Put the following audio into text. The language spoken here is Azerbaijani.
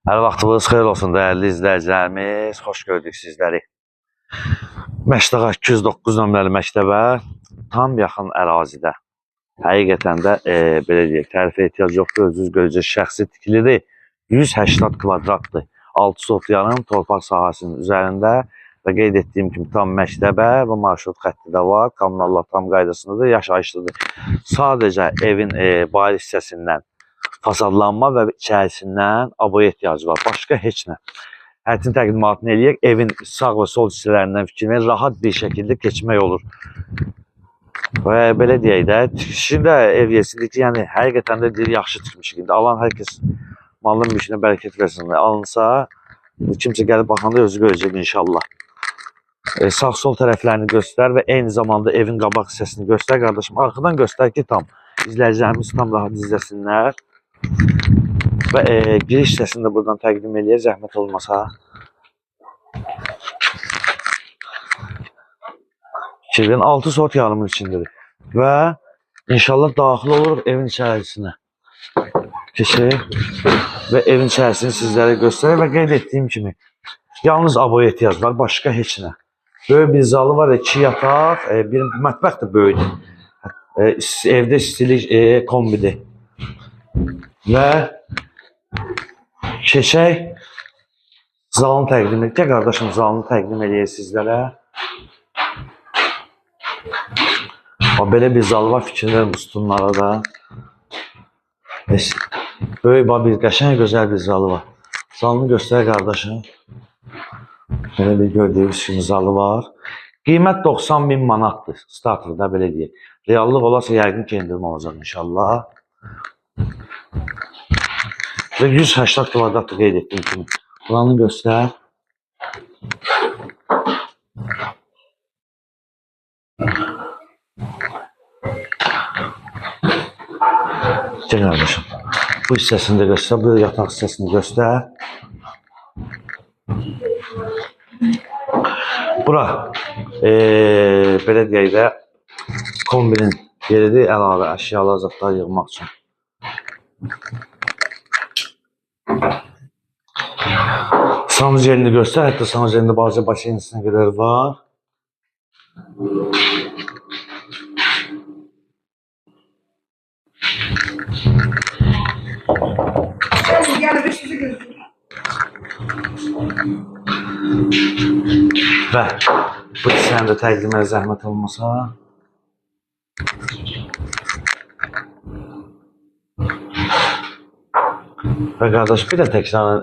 Hər vaxtınız xeyir olsun dəyərli izləyicilərimiz. Xoş gördük sizləri. Məşdağa 209 nömrəli məktəbə tam yaxın ərazidə. Həqiqətən də belə deyək, tərifə ehtiyac yoxdur. Özünüz görəcək şəxsi tikilidir. 180 kvadratdır. 6 sot yarım torpaq sahəsinin üzərində və qeyd etdiyim kimi tam məktəbə və marşrut xətti də var. Kommunallar tam qaydasındadır, yaşayışlıdır. Sadəcə evin bayır hissəsindən fasadlanma və içərisindən aboya ehtiyacı var. Başqa heç nə. Həyətin təqdimatını eləyək. Evin sağ və sol hissələrindən fikir verin. Rahat bir şəkildə keçmək olur. Və belə deyək də, tikişində ev yesidir ki, yəni həqiqətən də deyir, yaxşı tikmişik. İndi alan hər kəs malın mülkünə bərəkət versin. Alınsa, kimsə gəlib baxanda özü görəcək inşallah. Sağ sol tərəflərini göstər və eyni zamanda evin qabaq hissəsini göstər qardaşım. Arxadan göstər ki, tam izləyicilərimiz tam rahat izləsinlər. Və giriş hissəsini də buradan təqdim eləyək, zəhmət olmasa. Fikir verin, 6 sot yarımın içindədir. Və inşallah daxil oluruq evin içərisinə. Keçək və evin içərisini sizlərə göstərək və qeyd etdiyim kimi yalnız aboya ehtiyac var, başqa heç nə. Böyük bir zalı var, 2 yataq, bir mətbəx də böyükdür. Evdə istilik kombidir. Və keçək zalını təqdim edək. Qardaşım, zalını təqdim eləyək sizlərə. Belə bir zal var, fikir verin bu sütunlara da. Böyük bir qəşəng, gözəl bir zalı var. Zalını göstər qardaşım. Belə bir gördüyünüz kimi zalı var. Qiymət 90 min manatdır. Starterda belə deyək. Reallıq olarsa yəqin ki, endirim olacaq inşallah. Və 180 kvadratdır qeyd etdiyim kimi. Buranı göstər. Gəl qardaşım. Bu hissəsini də göstər, bu yataq hissəsini göstər. Bura, belə deyək də, kombinin yeridir, əlavə əşyalar, zətlər yığmaq üçün. Sanuzelini göstər, hətta sanuzelində balaca baseynisinə qədər var. Və bu hissəni də təqdim edə zəhmət olmasa. Və qardaş, bir də təkrarən